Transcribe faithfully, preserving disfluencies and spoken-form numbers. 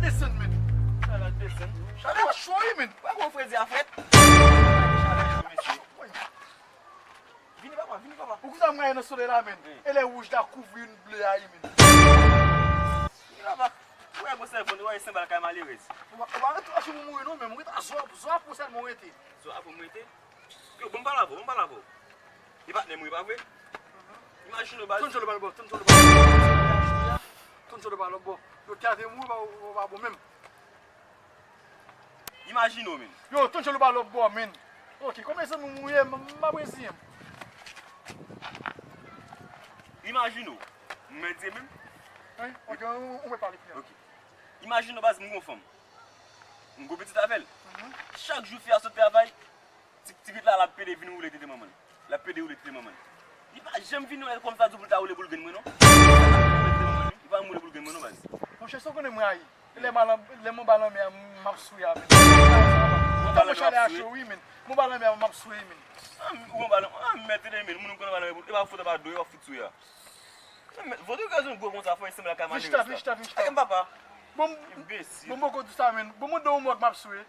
Desann, men. Chalè desann. Chalè cho wi, men. Wè gon fredi a frèt. Vini, papa, vini, papa. Ou konn sa m rayi nan solèy la, men. E lè wouj la kouvri youn ble a, men. Vini, papa. Ou wè gon sèvant, ou wè senbal kay malerèz. Ou pa, ou pa rete la sou mouri non, men. Ou rete a zwa, zwa pou sèlman rete. Zwa pou m rete? Yo, bon, m pale avè w, bon, m pale avè w. E patnè m wi, pa vre? Imajine w, baz. Tonn Jolo pa lòt bò, Tonn Jolo pa lòt bò. Tonn Jolo pa lòt bò. Yo te ate mou, pa, pa, pa bon menm. Imajine w, men. Yo, Tonn Jolo pa lòt bò, men. Ok, kòman se nou mouye, m, m ap reziyen m. Imajine w. M mèt di menm? Hein? Ok, ou, ou mèt pale, pale. Ok. Imajine w, baz, m gon fanm. M gon pitit avè l. Mhm. Chak jou fi a sot travay, ti, ti pitit la, l ap pede vin woule tete manman l. L ap pede woule tete manman l. Li pa janm vin woule kòm sa di w pou l ta woule boul grenn mwen, non. Li pa janm woule boul grenn mwen, non, baz. Monchè, sa w konnen m rayi. Lè m al an, lè m anba lanmè a, m ap swe a, men. Tankou chalè a cho, wi, men. M anba lanmè a, m ap swe, men. Ah, m, ou anba lanmè, ah, m mèt tande, men. Moun m konn anba lanmè, e pa fout anba do, e pa fout swe a. Vòt ou gazon gwo konsa fò e sanble ak a malerèz la. Vin chita, vin chita, vin chita. Papa. Bon, bon, bon, poko di sa, men. Bon, mwen de yon mòg m ap swe.